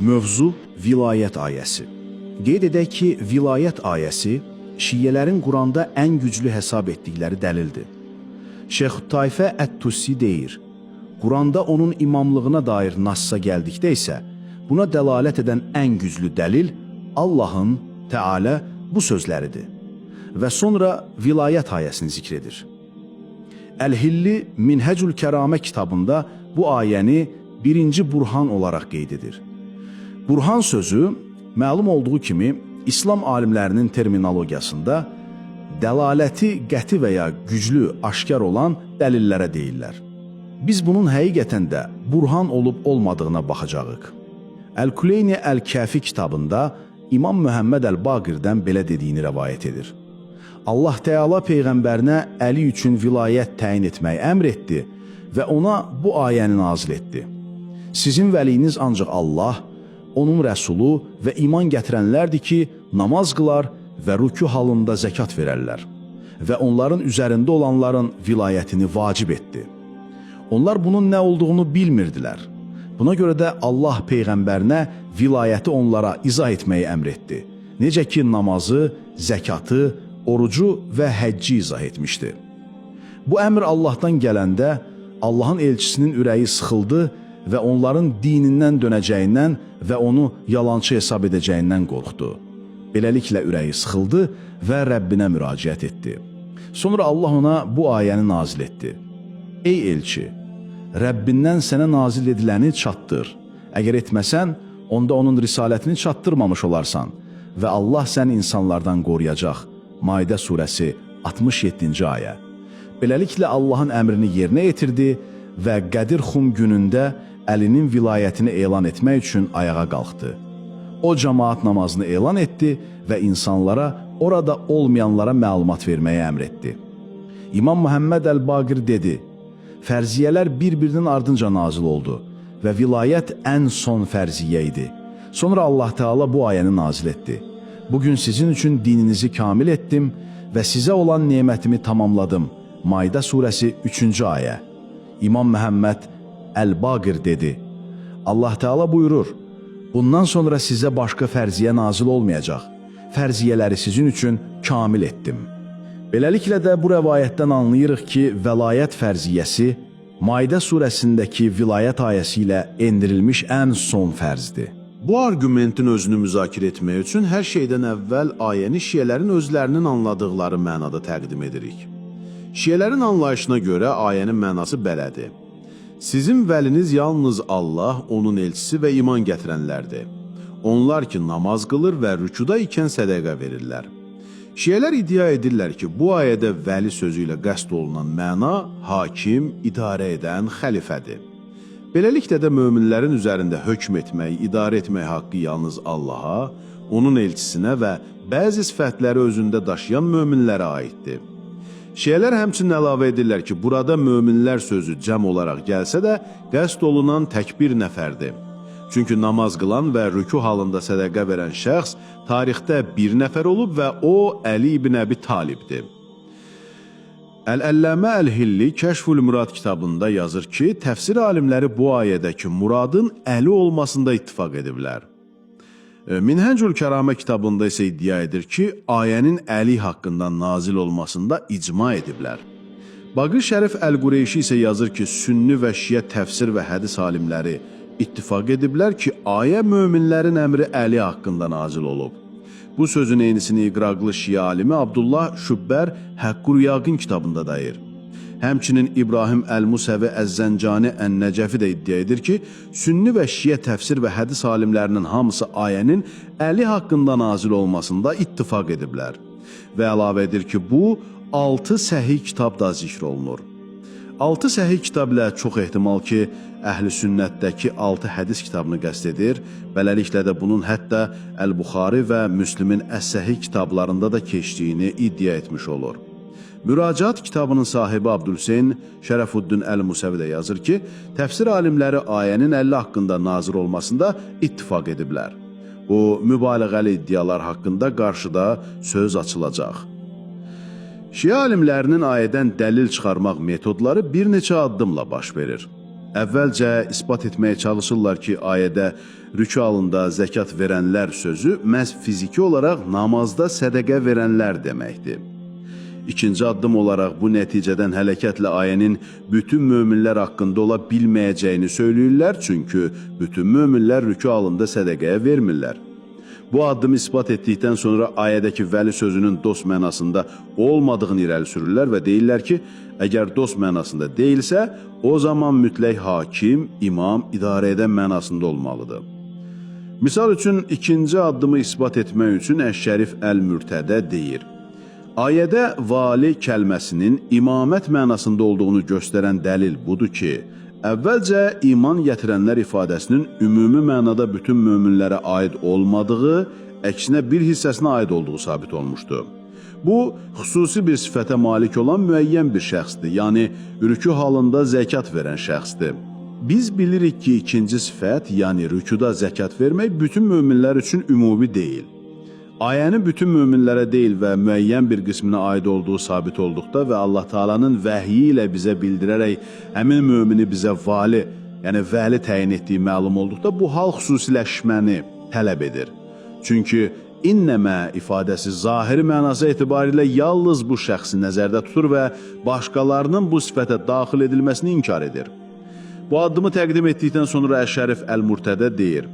Mövzu vilayət ayəsi. Qeyd edək ki, vilayət ayəsi şiyyələrin Quranda ən güclü hesab etdikləri dəlildir. Şeyx Tayfə Ət-Tusi deyir: Quranda onun imamlığına dair nassa gəldikdə isə buna dəlalət edən ən güclü dəlil Allahın Teala bu sözləridir. Və sonra vilayət ayəsini zikr edir. Əl-Hilli Minhəcül Kəramə kitabında bu ayəni birinci burhan olaraq qeyd edir. Burhan sözü məlum olduğu kimi İslam alimlərinin terminologiyasında dəlaləti qəti və ya güclü, aşkar olan dəlillərə deyirlər. Biz bunun həqiqətən də burhan olub olmadığına baxacağıq. Əl-Kuleyni Əl-Kəfi kitabında İmam Məhəmməd Əl-Baqirdən belə dediyini rəvayət edir. Allah Teala peyğəmbərinə Əli üçün vilayət təyin etməyi əmr etdi və ona bu ayəni nazil etdi. Sizin vəliniz ancaq Allah, onun rəsulu və iman gətirənlərdir ki, namaz qılar və rükû halında zəkat verərlər və onların üzərində olanların vilayətini vacib etdi. Onlar bunun nə olduğunu bilmirdilər. Buna görə də Allah peyğəmbərinə vilayəti onlara izah etməyi əmr etdi. Necə ki namazı, zəkatı, orucu və həcci izah etmişdi. Bu əmr Allahdan gələndə Allahın elçisinin ürəyi sıxıldı və onların dinindən dönəcəyindən və onu yalançı hesab edəcəyindən qorxdu. Beləliklə ürəyi sıxıldı və Rəbbinə müraciət etdi. Sonra Allah ona bu ayəni nazil etdi. Ey elçi, Rəbbindən sənə nazil ediləni çatdır. Əgər etməsən, onda onun risalətini çatdırmamış olarsan və Allah səni insanlardan qoruyacaq. Maidə surəsi 67-ci ayə. Beləliklə Allahın əmrini yerinə yetirdi və Qədir Xum günündə Əlinin vilayətini elan etmək üçün ayağa qalxdı. O cəmaat namazını elan etdi və insanlara orada olmayanlara məlumat verməyi əmr etdi. İmam Məhəmməd Əl-Baqir dedi: Fərziyyələr bir-birinin ardınca nazil oldu və vilayət ən son fərziyyə idi. Sonra Allah Teala bu ayəni nazil etdi. Bugün sizin üçün dininizi kamil etdim və sizə olan nemətimi tamamladım. Maidə surəsi 3-cü ayə. İmam Məhəmməd Əl-Baqir dedi: Allah Teala buyurur: Bundan sonra sizə başqa fərziyyə nazil olmayacaq. Fərziyyələri sizin üçün kamil etdim. Beləliklə də bu rəvayətdən anlayırıq ki, vəlayət fərziyyəsi Maidə surəsindəki vilayət ayəsi ilə endirilmiş ən son fərzdir. Bu arqumentin özünü müzakirə etmək üçün hər şeydən əvvəl ayəni şiələrin özlərinin anladıqları mənada təqdim edirik. Şiələrin anlayışına görə ayənin mənası belədir. Sizin vəliniz yalnız Allah, onun elçisi və iman gətirənlərdir. Onlar ki namaz qılır və rükuda ikən sədəqə verirlər. Şiələr iddia edirlər ki, bu ayədə vəli sözü ilə qəsd olunan məna hakim, idarə edən xəlifədir. Beləliklə də möminlərin üzərində hökm etmək, idarə etmək haqqı yalnız Allaha, onun elçisinə və bəzi sifətləri özündə daşıyan möminlərə aiddir. Şiələr həmçinin əlavə edirlər ki, burada möminlər sözü cəm olaraq gəlsə də, qəsd olunan tək bir nəfərdir. Çünki namaz qılan və rükû halında sədəqə verən şəxs tarixdə bir nəfər olub və o Əli ibn Əbi Talibdir. Əl-Əlləmə Əl-Hilli Kəşfül Murad kitabında yazır ki, təfsir alimləri bu ayədəki muradın Əli olmasında ittifaq ediblər. Minhəcül Kəramə kitabında isə iddia edir ki, ayənin Əli haqqında nazil olmasında icma ediblər. Baqir Şərif Əl-Qureyşi isə yazır ki, sünni və şiə təfsir və hədis alimləri ittifaq ediblər ki, ayə möminlərin əmri Əli haqqında nazil olub. Bu sözün eynisini İqraqlı şiə alimi Abdullah Şübbər Həqqur Yaqin kitabında deyir. Həmçinin İbrahim Əl-Musəvi Əz-Zəncani Ən-Nəcəfi də iddia edir ki, sünni və şiə təfsir və hədis alimlərinin hamısı ayənin Əli haqqında nazil olmasında ittifaq ediblər. Və əlavə edir ki, bu 6 səhih kitabda zikr olunur. 6 səhih kitab ilə çox ehtimal ki, əhl-i sünnətdəki 6 hədis kitabını qəsd edir. Beləliklə də bunun hətta Əl-Buxari və Müslimin Əs-Səhih kitablarında da keçdiyini iddia etmiş olur. Müracaat kitabının sahibi Abdülhüseyn Şərəfuddin Əl-Musəvi də yazır ki, təfsir alimləri ayənin 50 haqqında nazil olmasında ittifaq ediblər. Bu mübaliğəli iddialar haqqında qarşıda söz açılacaq. Şiə alimlərinin ayədən dəlil çıxarmaq metodları bir neçə addımla baş verir. Əvvəlcə isbat etməyə çalışırlar ki, ayədə rükû halında zəkat verənlər sözü məhz fiziki olaraq namazda sədəqə verənlər deməkdir. İkinci addım olaraq bu nəticədən hərəkətlə ayənin bütün möminlər haqqında ola bilməyəcəyini söyləyirlər, çünki bütün möminlər rükû halında sədəqəyə vermirlər. Bu addımı isbat etdikdən sonra ayədəki vəli sözünün dost mənasında olmadığını irəli sürürlər və deyirlər ki, əgər dost mənasında deyilsə, o zaman mütləq hakim, imam, idarə edən mənasında olmalıdır. Misal üçün, ikinci addımı isbat etmək üçün Əş-Şərif Əl-Mürtədə deyir. Ayədə vali kəlməsinin imamət mənasında olduğunu göstərən dəlil budur ki, əvvəlcə iman gətirənlər ifadəsinin ümumi mənada bütün möminlərə aid olmadığı, əksinə bir hissəsinə aid olduğu sabit olmuşdu. Bu, xüsusi bir sifətə malik olan müəyyən bir şəxsdir, yəni rükû halında zəkat verən şəxsdir. Biz bilirik ki, ikinci sifət, yəni rükuda zəkat vermək bütün möminlər üçün ümumi deyil. Ayənin bütün möminlərə deyil və müəyyən bir qisminə aid olduğu sabit olduqda və Allah Taala'nın vəhyi ilə bizə bildirərək həmin mömini bizə vali, yəni vəli təyin etdiyi məlum olduqda bu hal xüsusiləşməni tələb edir. Çünki innəmə ifadəsi zahiri mənası etibarilə yalnız bu şəxsi nəzərdə tutur və başqalarının bu sifətə daxil edilməsini inkar edir. Bu addımı təqdim etdikdən sonra Əş-Şərif Əl-Mürtədə deyir: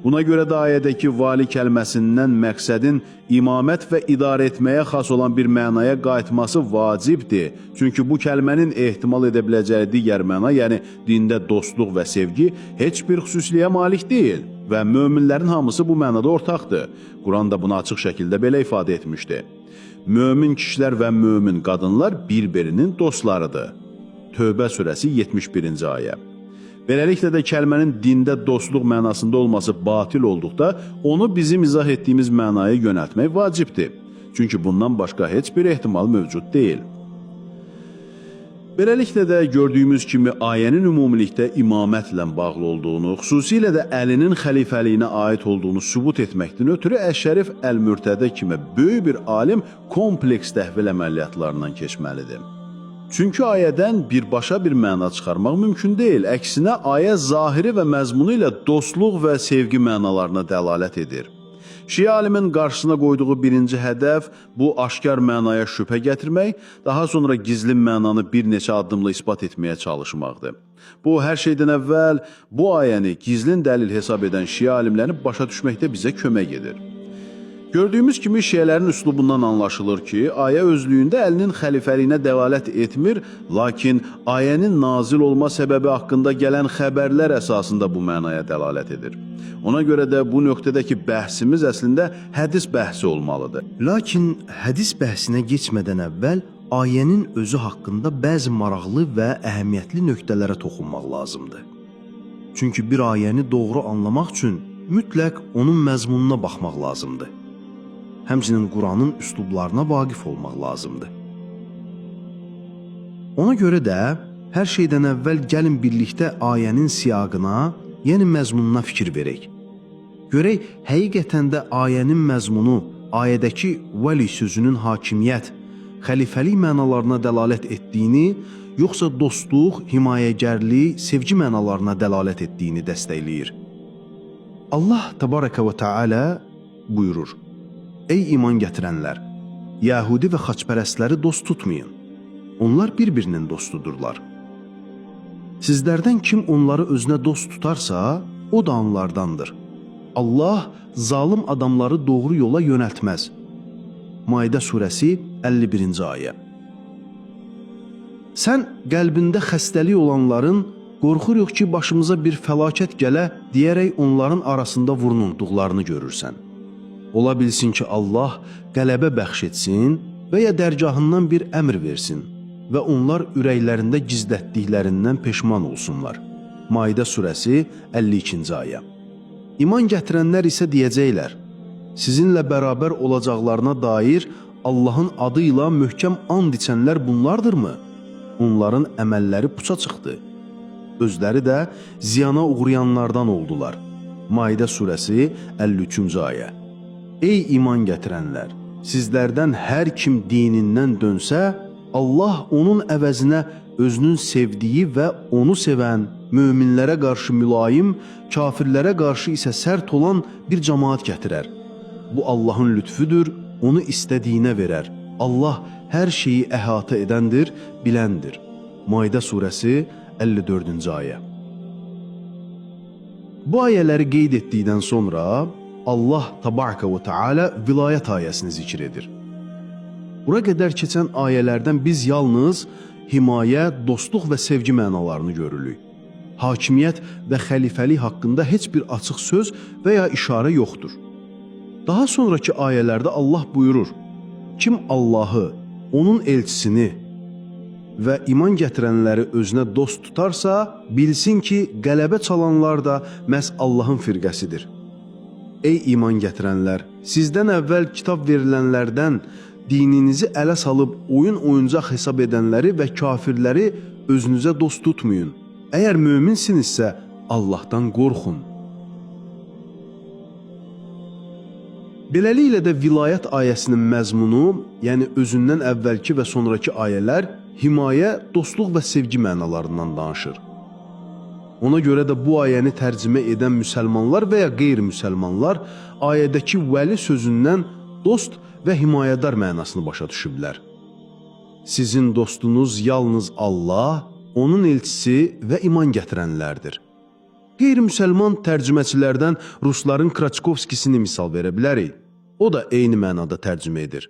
Buna görə də ayədəki vali kəlməsindən məqsədin imamət və idarə etməyə xas olan bir mənaya qayıtması vacibdir. Çünki bu kəlmənin ehtimal edə biləcəyi digər məna, yəni dində dostluq və sevgi heç bir xüsusiliyə malik deyil və möminlərin hamısı bu mənada ortaqdır. Quran da bunu açıq şəkildə belə ifadə etmişdi. Mömin kişilər və mömin qadınlar bir-birinin dostlarıdır. Tövbə surəsi 71-ci ayə. Beləliklə də kəlmənin dində dostluq mənasında olması batil olduqda onu bizim izah etdiyimiz mənaya yönəltmək vacibdir. Çünki bundan başqa heç bir ehtimal mövcud deyil. Beləliklə də gördüyümüz kimi ayənin ümumilikdə imamətlə bağlı olduğunu, xüsusilə də Əlinin xəlifəliyinə aid olduğunu sübut etməkdən ötürü Əş-Şərif Əl-Mürtədə kimi böyük bir alim kompleks təhvil əməliyyatlarından keçməlidir. Çünki ayədən birbaşa bir məna çıxarmaq mümkün deyil. Əksinə, ayə zahiri və məzmunu ilə dostluq və sevgi mənalarına dəlalət edir. Şiə alimin qarşısına qoyduğu birinci hədəf bu aşkar mənaya şübhə gətirmək, daha sonra gizli mənanı bir neçə addımla isbat etməyə çalışmaqdır. Bu, hər şeydən əvvəl bu ayəni gizlin dəlil hesab edən şiə alimlərini başa düşməkdə bizə kömək edir. Gördüyümüz kimi şiələrin üslubundan anlaşılır ki, ayə özlüyündə Əlinin xəlifəliyinə dəlalət etmir, lakin ayənin nazil olma səbəbi haqqında gələn xəbərlər əsasında bu mənaya dəlalət edir. Ona görə də bu nöqtədəki bəhsimiz əslində hədis bəhsi olmalıdır. Lakin hədis bəhsinə keçmədən əvvəl ayənin özü haqqında bəzi maraqlı və əhəmiyyətli nöqtələrə toxunmaq lazımdır. Çünki bir ayəni doğru anlamaq üçün mütləq onun məzmununa baxmaq lazımdır. Həmçinin Quranın üslublarına vaqif olmaq lazımdır. Ona görə də hər şeydən əvvəl gəlin birlikdə ayənin siyaqına, yəni məzmununa fikir verək. Görək həqiqətən də ayənin məzmunu ayədəki vəli sözünün hakimiyyət, xəlifəlik mənalarına dəlalət etdiyini, yoxsa dostluq, himayəgərlik, sevgi mənalarına dəlalət etdiyini dəstəkləyir. Allah Təbarəkə və Teala buyurur: Ey iman gətirənlər! Yəhudi və xaçpərəstləri dost tutmayın. Onlar bir-birinin dostudurlar. Sizlərdən kim onları özünə dost tutarsa, o da onlardandır. Allah zalım adamları doğru yola yönəltməz. Maidə surəsi 51-ci ayə. Sən qəlbində xəstəlik olanların qorxuruq ki, başımıza bir fəlakət gələ deyərək onların arasında vurunduqlarını görürsən. Ola bilsin ki, Allah qələbə bəxş etsin və ya dərgahından bir əmr versin və onlar ürəklərində gizlətdiklərindən peşman olsunlar. Maidə surəsi 52-ci ayə. İman gətirənlər isə deyəcəklər: Sizinlə bərabər olacaqlarına dair Allahın adı ilə möhkəm and içənlər bunlardırmı? Onların əməlləri puça çıxdı. Özləri də ziyana uğrayanlardan oldular. Maidə surəsi 53-cü ayə. Ey iman gətirənlər! Sizlərdən hər kim dinindən dönsə, Allah onun əvəzinə özünün sevdiyi və onu sevən möminlərə qarşı mülayim, kafirlərə qarşı isə sərt olan bir cəmaat gətirər. Bu Allahın lütfüdür, onu istədiyinə verər. Allah hər şeyi əhatə edəndir, biləndir. Maidə surəsi 54-cü ayə. Bu ayələri qeyd etdikdən sonra Allah Təbaraka və Teala vilayət ayəsini zikr edir. Bura qədər keçən ayələrdən biz yalnız himayə, dostluq və sevgi mənalarını görürük. Hakimiyyət və xəlifəlik haqqında heç bir açıq söz və ya işarə yoxdur. Daha sonraki ayələrdə Allah buyurur: Kim Allahı, onun elçisini və iman gətirənləri özünə dost tutarsa, bilsin ki, qələbə çalanlar da məhz Allahın firqəsidir. Ey iman gətirənlər, sizdən əvvəl kitab verilənlərdən dininizi ələ salıb oyun oyuncaq hesab edənləri və kafirləri özünüzə dost tutmayın. Əgər möminsinizsə, Allahdan qorxun. Beləliklə də vilayət ayəsinin məzmunu, yəni özündən əvvəlki və sonrakı ayələr himayə, dostluq və sevgi mənalarından danışır. Ona görə də bu ayəni tərcümə edən müsəlmanlar və ya qeyri-müsəlmanlar ayədəki vəli sözündən dost və himayədar mənasını başa düşüblər. Sizin dostunuz yalnız Allah, onun elçisi və iman gətirənlərdir. Qeyri-müsəlman tərcüməçilərdən rusların Kraçkovskisini misal verə bilərik. O da eyni mənada tərcümə edir.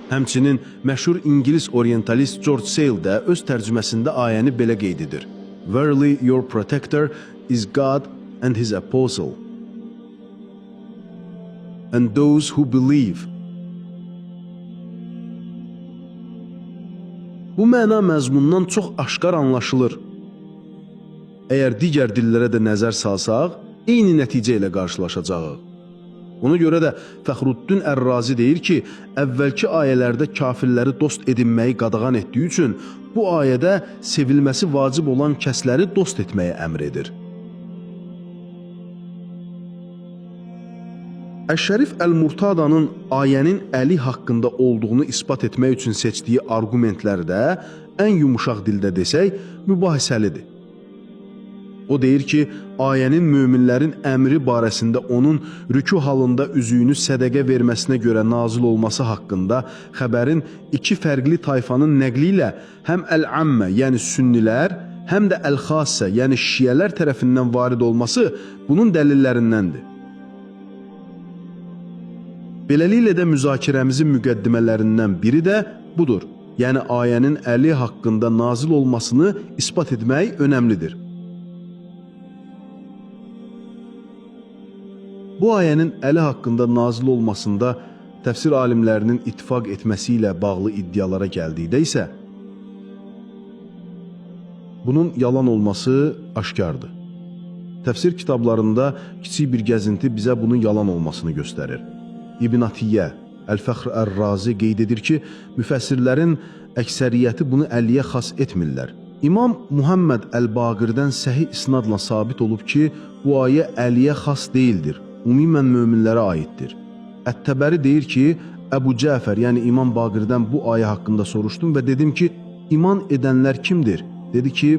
Həmçinin məşhur ingilis orientalist George Sale də öz tərcüməsində ayəni belə qeyd edir. Verily your protector is God and his apostle and those who believe. Bu məna məzmundan çox aşkar anlaşılır. Əgər digər dillərə də nəzər salsaq, eyni nəticə ilə qarşılaşacağıq. Ona görə də Fəxruddin Ər-Razi deyir ki, əvvəlki ayələrdə kafirləri dost edinməyi qadağan etdiyi üçün bu ayədə sevilməsi vacib olan kəsləri dost etməyi əmr edir. Əş-Şərif Əl-Murtadanın ayənin Əli haqqında olduğunu isbat etmək üçün seçdiyi arqumentlər də ən yumuşaq dildə desək, mübahisəlidir. O deyir ki, ayənin möminlərin əmri barəsində onun rükû halında üzüyünü sədəqə verməsinə görə nazil olması haqqında xəbərin iki fərqli tayfanın nəqli ilə həm əl-ammə, yəni sünnilər, həm də əl-xassə, yəni şiələr tərəfindən varid olması bunun dəlillərindəndir. Beləliklə də müzakirəmizin müqəddimələrindən biri də budur. Yəni ayənin Əli haqqında nazil olmasını isbat etmək önəmlidir. Bu ayənin Əli haqqında nazil olmasında təfsir alimlərinin ittifaq etməsi ilə bağlı iddialara gəldikdə isə bunun yalan olması aşkardır. Təfsir kitablarında kiçik bir gəzinti bizə bunun yalan olmasını göstərir. İbn Atiyyə, Əl-Fəxr Ər-Razi qeyd edir ki, müfəssirlərin əksəriyyəti bunu Əliyə xas etmirlər. İmam Muhammed Əl-Baqirdən səhih isnadla sabit olub ki, bu ayə Əliyə xas deyildir, ümumən möminlərə aiddir. Ət-Təbəri deyir ki, Əbu Cəfər, yəni İmam Baqirdən bu ayə haqqında soruşdum və dedim ki, iman edənlər kimdir? Dedi ki,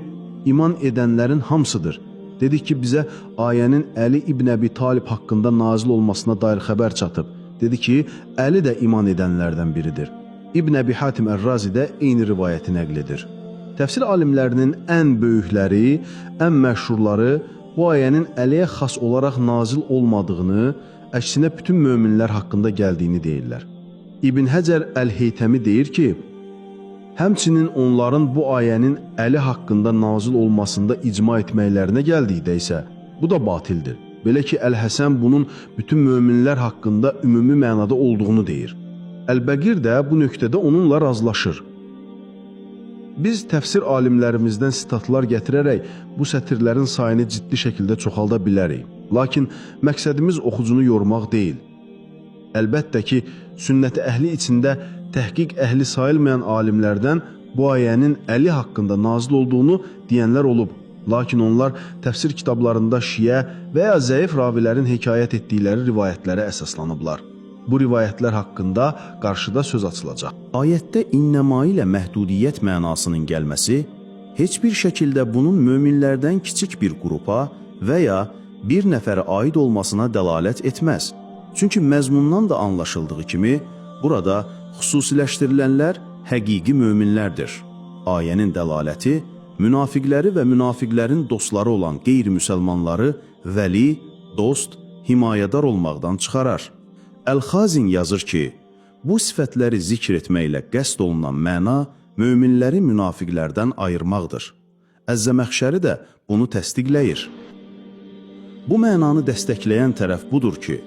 iman edənlərin hamısıdır. Dedik ki, bizə ayənin Əli İbn Əbi Talib haqqında nazil olmasına dair xəbər çatıb. Dedi ki, Əli də iman edənlərdən biridir. İbn Əbi Hatim Ər-Razi də eyni rivayəti nəql edir. Təfsir alimlərinin ən böyükləri, ən məşhurları bu ayənin Əliyə xas olaraq nazil olmadığını, əksinə bütün möminlər haqqında gəldiyini deyirlər. İbn Həcər Əl-Heytəmi deyir ki, həmçinin onların bu ayənin Əli haqqında nazil olmasında icma etməklərinə gəldikdə isə bu da batildir. Belə ki, Əl-Həsən bunun bütün möminlər haqqında ümumi mənada olduğunu deyir. Əl-Bəqir də bu nöqtədə onunla razılaşır. Biz təfsir alimlərimizdən sitatlar gətirərək bu sətirlərin sayını ciddi şəkildə çoxalda bilərik. Lakin məqsədimiz oxucunu yormaq deyil. Əlbəttə ki, sünnət əhli içində təhqiq əhli sayılmayan alimlərdən bu ayənin Əli haqqında nazil olduğunu deyənlər olub. Lakin onlar təfsir kitablarında şiə və ya zəif ravilərin hekayət etdikləri rivayətlərə əsaslanıblar. Bu rivayətlər haqqında qarşıda söz açılacaq. Ayətdə innəma ilə məhdudiyyət mənasının gəlməsi heç bir şəkildə bunun möminlərdən kiçik bir qrupa və ya bir nəfərə aid olmasına dəlalət etməz. Çünki məzmundan da anlaşıldığı kimi burada xüsusiləşdirilənlər həqiqi möminlərdir. Ayənin dəlaləti münafiqləri və münafiqlərin dostları olan qeyri-müsəlmanları vəli, dost, himayədar olmaqdan çıxarar. Əl-Xazin yazır ki, bu sifətləri zikr etməklə qəsd olunan məna möminləri münafiqlərdən ayırmaqdır. Əz-Zəməxşəri də bunu təsdiqləyir. Bu mənanı dəstəkləyən tərəf budur ki,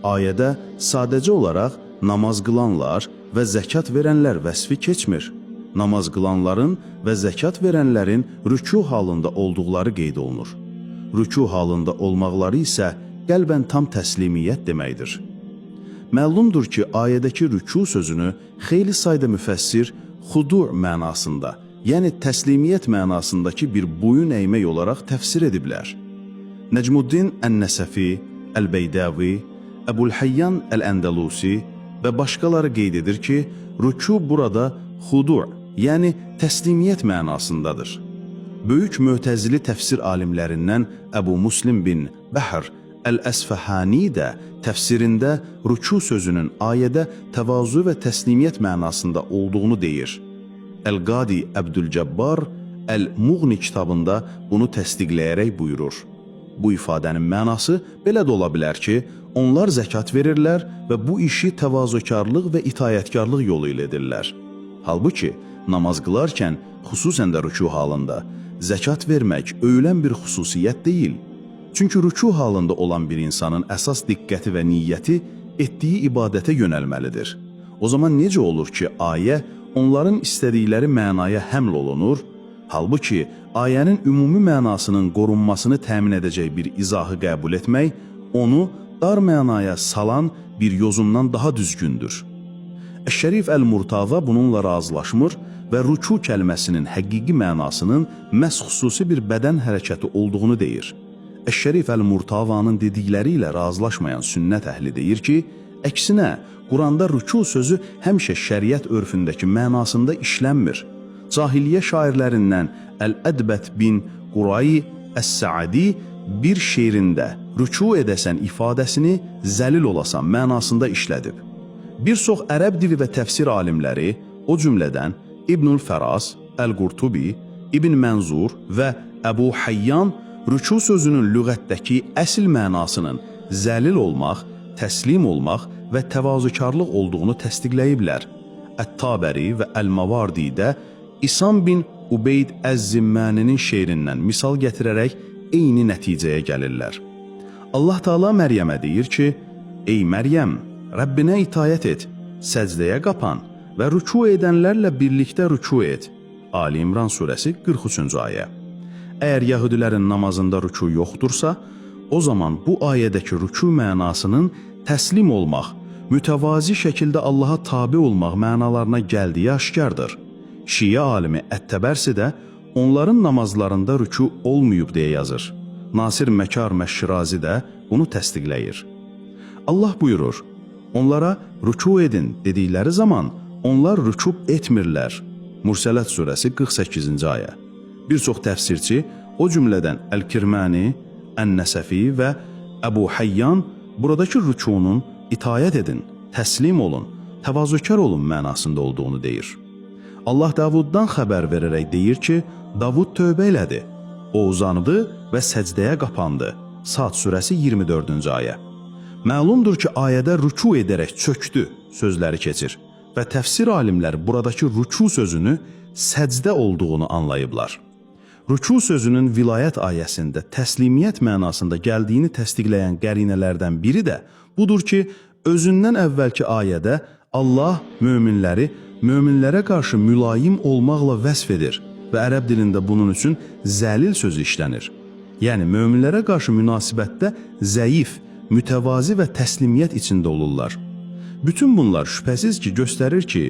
ayədə sadəcə olaraq namaz qılanlar və zəkat verənlər vəsfi keçmir. Namaz qılanların və zəkat verənlərin rükû halında olduqları qeyd olunur. Rükû halında olmaqları isə qəlbən tam təslimiyyət deməkdir. Məlumdur ki, ayədəki rükû sözünü xeyli sayda müfəssir xudu mənasında, yəni təslimiyyət mənasındakı bir boyun əymək olaraq təfsir ediblər. Nəcmuddin Ən-Nəsəfi, Əl-Beydəvi, Əbul-Hayyan Əl-Əndəlusi və başqaları qeyd edir ki, rükû burada xudu, yəni təslimiyyət mənasındadır. Böyük mötəzili təfsir alimlərindən Əbu Muslim bin Bəhr Əl-Əsfəhani də təfsirində rükû sözünün ayədə təvazu və təslimiyyət mənasında olduğunu deyir. Əl-Qadi Əbdülcəbbar Əl-Muğni kitabında bunu təsdiqləyərək buyurur. Bu ifadənin mənası belə də ola bilər ki, onlar zəkat verirlər və bu işi təvazökarlıq və itayətkarlıq yolu ilə edirlər. Halbuki namaz qılarkən, xüsusən də rükû halında, zəkat vermək öyülən bir xüsusiyyət deyil. Çünki rükû halında olan bir insanın əsas diqqəti və niyyəti etdiyi ibadətə yönəlməlidir. O zaman necə olur ki, ayə onların istədikləri mənaya həml olunur? Halbuki ayənin ümumi mənasının qorunmasını təmin edəcək bir izahı qəbul etmək onu dar mənaya salan bir yozumdan daha düzgündür. Əş-Şərif Əl-Murtaza bununla razılaşmır və rükû kəlməsinin həqiqi mənasının məhz xüsusi bir bədən hərəkəti olduğunu deyir. Əş-Şərif Əl-Murtazanın dedikləri ilə razılaşmayan sünnət əhli deyir ki, əksinə Quranda rükû sözü həmişə şəriət örfündəki mənasında işlənmir. Cahiliyyə şairlərindən Əl-Ədbət bin Quray Əs-Saadi bir şeirində rükû edəsən ifadəsini zəlil olasan mənasında işlədib. Bir çox ərəb dili və təfsir alimləri, o cümlədən İbnül Fəraz, Əl-Qurtubi, İbn Mənzur və Əbu Hayyan rükû sözünün lüğətdəki əsl mənasının zəlil olmaq, təslim olmaq və təvazökarlıq olduğunu təsdiqləyiblər. Ət-Tabəri və Əl-Mavardi də İsam bin Ubeyd Əz-Zimməninin şeirindən misal gətirərək eyni nəticəyə gəlirlər. Allah Teala Məryəmə deyir ki, Ey Məryəm, Rəbbinə itayət et, səcdəyə qapan və rükû edənlərlə birlikdə rükû et. Ali İmran surəsi 43-cü ayə. Əgər yəhudilərin namazında rükû yoxdursa, o zaman bu ayədəki rükû mənasının təslim olmaq, mütəvazi şəkildə Allaha tabe olmaq mənalarına gəldiyi aşkardır. Şiə alimi Ət-Təbərsi də onların namazlarında rükû olmayıb deyə yazır. Nasir Məkar Məşşirazi də bunu təsdiqləyir. Allah buyurur, onlara rükû edin dedikləri zaman onlar rükû etmirlər. Mursələt surəsi 48-ci ayə. Bir çox təfsirçi, o cümlədən Əl-Kirmani, Ən-Nəsəfi və Əbu Hayyan buradakı rükunun itayət edin, təslim olun, təvazökar olun mənasında olduğunu deyir. Allah Davuddan xəbər verərək deyir ki, Davud tövbə elədi. O uzandı və səcdəyə qapandı. Sad surəsi 24-cü ayə. Məlumdur ki, ayədə rükû edərək çökdü sözləri keçir və təfsir alimləri buradakı rükû sözünü səcdə olduğunu anlayıblar. Rükû sözünün vilayət ayəsində təslimiyyət mənasında gəldiyini təsdiqləyən qərinələrdən biri də budur ki, özündən əvvəlki ayədə Allah möminləri möminlərə qarşı mülayim olmaqla vəsf edir və ərəb dilində bunun üçün zəlil sözü işlənir. Yəni möminlərə qarşı münasibətdə zəif, mütəvazi və təslimiyyət içində olurlar. Bütün bunlar şübhəsiz ki, göstərir ki,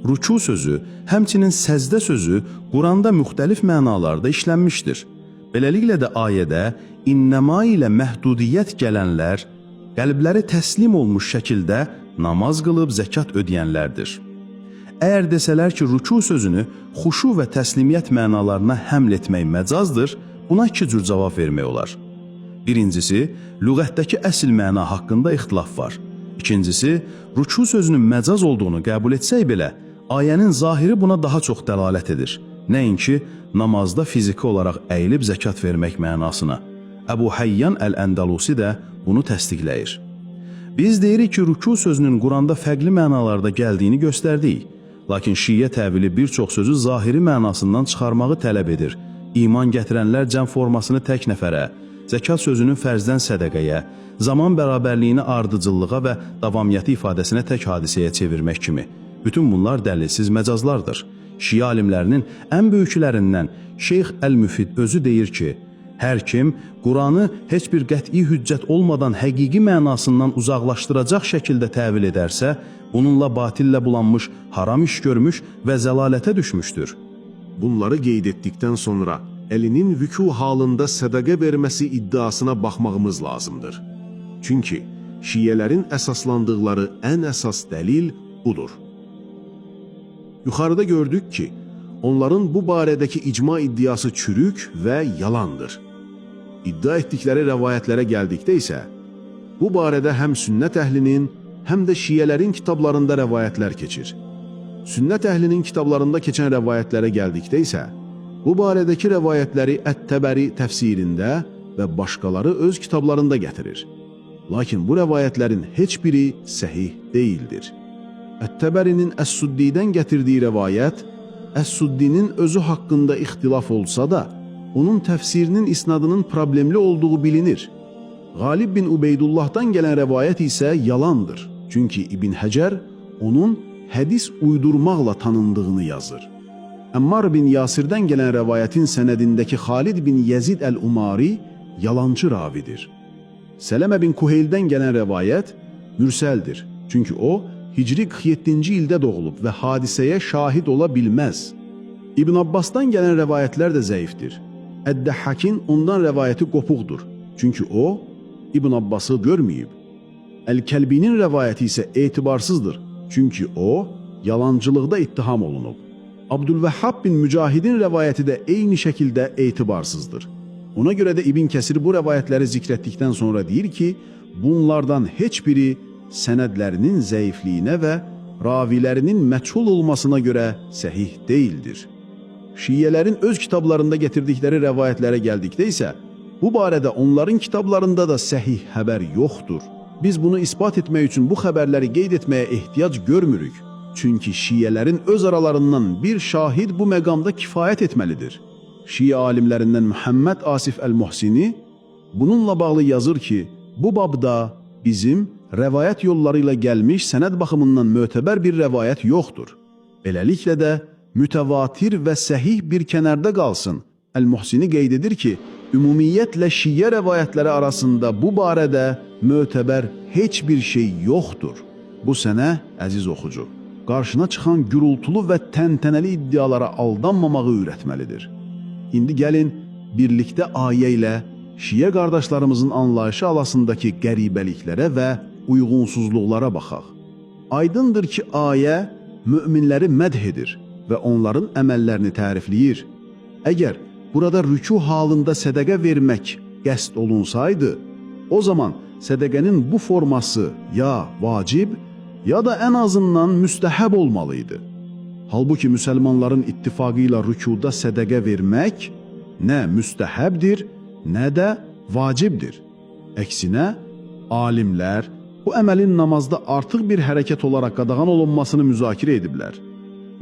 rükû sözü, həmçinin səzdə sözü Quranda müxtəlif mənalarda işlənmişdir. Beləliklə də ayədə innəma ilə məhdudiyyət gələnlər qəlbləri təslim olmuş şəkildə namaz qılıb zəkat ödəyənlərdir. Əgər desələr ki, rüku sözünü xuşu və təslimiyyət mənalarına həml etmək məcazdır, buna iki cür cavab vermək olar. Birincisi, lüğətdəki əsl məna haqqında ixtilaf var. İkincisi, rüku sözünün məcaz olduğunu qəbul etsək belə, ayənin zahiri buna daha çox dəlalət edir. Nəinki namazda fiziki olaraq əyilib zəkat vermək mənasına. Əbu Hayyan Əl-Əndəlusi də bunu təsdiqləyir. Biz deyirik ki, rüku sözünün Quranda fərqli mənalarda gəldiyini göstərdik. Lakin şiə təvili bir çox sözü zahiri mənasından çıxarmağı tələb edir. İman gətirənlər cəm formasını tək nəfərə, zəkat sözünün fərzdən sədəqəyə, zaman bərabərliyini ardıcıllığa və davamiyyəti ifadəsinə tək hadisəyə çevirmək kimi. Bütün bunlar dəlilsiz məcazlardır. Şiə alimlərinin ən böyüklərindən Şeyx Əl-Müfid özü deyir ki, hər kim Quranı heç bir qəti hüccət olmadan həqiqi mənasından uzaqlaşdıracaq şəkildə təvil edərsə, bununla batillə bulanmış, haram iş görmüş və zəlalətə düşmüşdür. Bunları qeyd etdikdən sonra Əlinin vüku halında sədaqə verməsi iddiasına baxmağımız lazımdır. Çünki şiələrin əsaslandıqları ən əsas dəlil budur. Yuxarıda gördük ki, onların bu barədəki icma iddiası çürük və yalandır. İddia etdikləri rəvayətlərə gəldikdə isə, bu barədə həm sünnət əhlinin, həm də şiələrin kitablarında rəvayətlər keçir. Sünnət əhlinin kitablarında keçən rəvayətlərə gəldikdə isə, bu barədəki rəvayətləri Ət-Təbəri təfsirində və başqaları öz kitablarında gətirir. Lakin bu rəvayətlərin heç biri səhih deyildir. Ət-Təbərinin Əs-Suddidən gətirdiyi rəvayət, Əs-Suddinin özü haqqında ixtilaf olsa da, onun təfsirinin isnadının problemli olduğu bilinir. Qalib bin Ubeydullah'dan gələn rəvayət isə yalandır. Çünki İbn Həcər onun hədis uydurmaqla tanındığını yazır. Əmmar bin Yasirdən gələn rəvayətin sənədindəki Xalid bin Yəzid əl-Umari yalancı ravidir. Sələmə bin Kuheyldən gələn rəvayət mürsəldir. Çünki o, Hicri 47-ci ildə doğulub və hadisəyə şahid ola bilməz. İbn Abbasdan gələn rəvayətlər də zəifdir. Əd-Dəhhakin ondan rəvayəti qopuqdur. Çünki o, İbn Abbası görməyib. Əl-Kəlbinin rəvayəti isə etibarsızdır. Çünki o, yalancılıqda ittiham olunub. Abdülvəhhab bin Mücahidin rəvayəti də eyni şəkildə etibarsızdır. Ona görə də İbn Kəsir bu rəvayətləri zikr etdikdən sonra deyir ki, bunlardan heç biri sənədlərinin zəifliyinə və ravilərinin məchul olmasına görə səhih deyildir. Şiələrin öz kitablarında gətirdikləri rəvayətlərə gəldikdə isə, bu barədə onların kitablarında da səhih xəbər yoxdur. Biz bunu isbat etmək üçün bu xəbərləri qeyd etməyə ehtiyac görmürük. Çünki şiələrin öz aralarından bir şahid bu məqamda kifayət etməlidir. Şiə alimlərindən Məhəmməd Asif Əl-Muhsini bununla bağlı yazır ki, bu babda bizim rəvayət yolları ilə gəlmiş sənəd baxımından mötəbər bir rəvayət yoxdur. Beləliklə də mütəvatir və səhih bir kənarda qalsın. Əl-Muhsini qeyd edir ki, ümumiyyətlə şiə rəvayətləri arasında bu barədə mötəbər heç bir şey yoxdur. Bu sənə, əziz oxucu, qarşına çıxan gürultulu və təntənəli iddialara aldanmamağı öyrətməlidir. İndi gəlin birlikdə ayə ilə şiə qardaşlarımızın anlayışı alasındakı qəribəliklərə və uyğunsuzluqlara baxaq. Aydındır ki, ayə möminləri mədh edir və onların əməllərini tərifləyir. Əgər burada rüku halında sədəqə vermək qəsd olunsaydı, o zaman sədəqənin bu forması ya vacib, ya da ən azından müstəhəb olmalıydı. Halbuki müsəlmanların ittifaqı ilə rükuda sədəqə vermək nə müstəhəbdir, nə də vacibdir. Əksinə, alimlər bu əməlin namazda artıq bir hərəkət olaraq qadağan olunmasını müzakirə ediblər.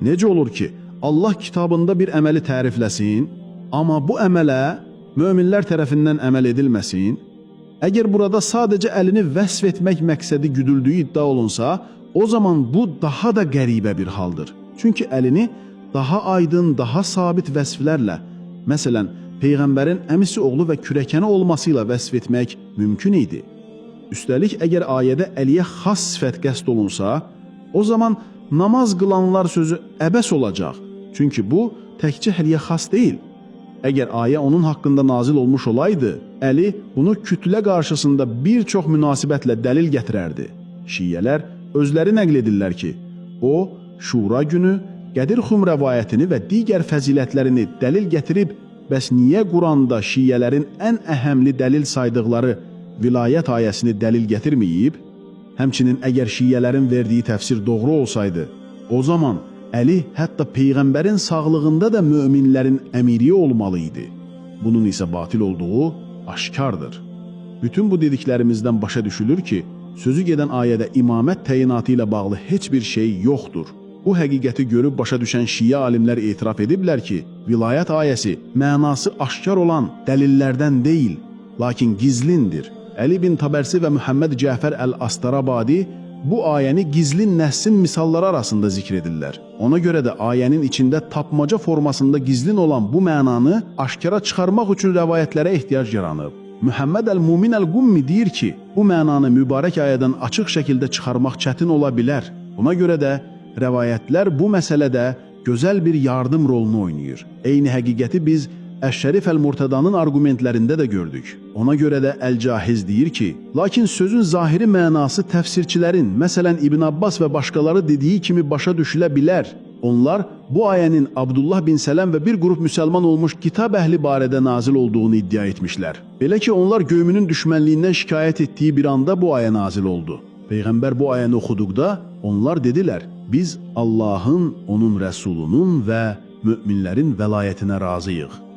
Necə olur ki, Allah kitabında bir əməli tərifləsin, amma bu əmələ möminlər tərəfindən əməl edilməsin? Əgər burada sadəcə əlini vəsf etmək məqsədi güdüldüyü iddia olunsa, o zaman bu daha da qəribə bir haldır. Çünki əlini daha aydın, daha sabit vəsflərlə, məsələn, Peyğəmbərin əmisi oğlu və kürəkəni olması ilə vəsf etmək mümkün idi. Üstəlik, əgər ayədə Əliyə xas sifət qəsd olunsa, o zaman namaz qılanlar sözü əbəs olacaq. Çünki bu təkcə Əliyə xas deyil. Əgər ayə onun haqqında nazil olmuş olaydı, Əli bunu kütlə qarşısında bir çox münasibətlə dəlil gətirərdi. Şiələr Özləri nəql edirlər ki, o, Şura günü Qədir Xum rəvayətini və digər fəzilətlərini dəlil gətirib, bəs niyə Quranda şiələrin ən əhəmli dəlil saydıqları vilayət ayəsini dəlil gətirməyib? Həmçinin əgər şiələrin verdiyi təfsir doğru olsaydı, o zaman Əli hətta peyğəmbərin sağlığında da möminlərin əmiri olmalı idi. Bunun isə batil olduğu aşkardır. Bütün bu dediklərimizdən başa düşülür ki, sözü gedən ayədə imamət təyinatı ilə bağlı heç bir şey yoxdur. Bu həqiqəti görüb başa düşən şiə alimlər etiraf ediblər ki, vilayət ayəsi mənası aşkar olan dəlillərdən deyil, lakin gizlindir. Əli bin Təbərsi və Məhəmməd Cəfər Əl-Astarabadi bu ayəni gizlin nəssin misalları arasında zikr edirlər. Ona görə də ayənin içində tapmaca formasında gizlin olan bu mənanı aşkara çıxarmaq üçün rəvayətlərə ehtiyac yaranıb. Məhəmməd Əl-Mumin Əl-Qummi deyir ki, bu mənanı mübarək ayədən açıq şəkildə çıxarmaq çətin ola bilər. Buna görə də rəvayətlər bu məsələdə gözəl bir yardım rolunu oynayır. Eyni həqiqəti biz Əş-Şərif Əl-Murtadanın arqumentlərində də gördük. Ona görə də Əl-Cahiz deyir ki, lakin sözün zahiri mənası təfsirçilərin, məsələn İbn Abbas və başqaları dediyi kimi başa düşülə bilər. Onlar bu ayənin Abdullah bin Sələm və bir qrup müsəlman olmuş kitab əhli barədə nazil olduğunu iddia etmişlər. Belə ki, onlar göymünün düşmənliyindən şikayət etdiyi bir anda bu ayə nazil oldu. Peyğəmbər bu ayəni oxuduqda onlar dedilər, biz Allahın, onun rəsulunun və möminlərin vəlayətinə razıyıq.